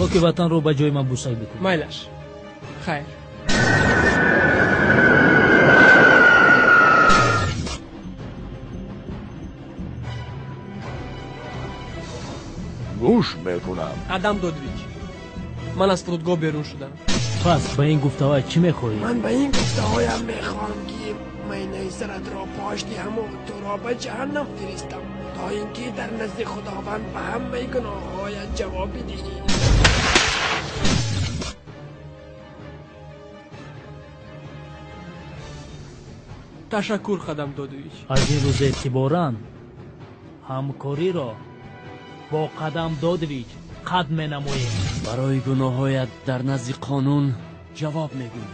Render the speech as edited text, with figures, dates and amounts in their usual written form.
Хоки ватанро ба ҷои ман бусай бикун. Майлаш. Хайр. Гӯш мекунам. Қадам Додович, ман аз фурудгоҳ берун шудам. Пас ба ин гуфтаҳоят чӣ мехоҳӣ? Ман ба ин гуфтаҳоям мехоҳам, ки майнаи саратро пош диҳаму туро ба ҷаҳаннам фиристам, то ин ки дар назди Худованд ба ҳамаи гуноҳҳоят ҷавоб бидиҳӣ. Ташаккур, Қадам Додович. Аз ин рӯз эътиборан ҳамкориро бо Қадам Додович қатъ менамоем. Барои гуноҳҳоят дар назди қонун ҷавоб мегӯӣ.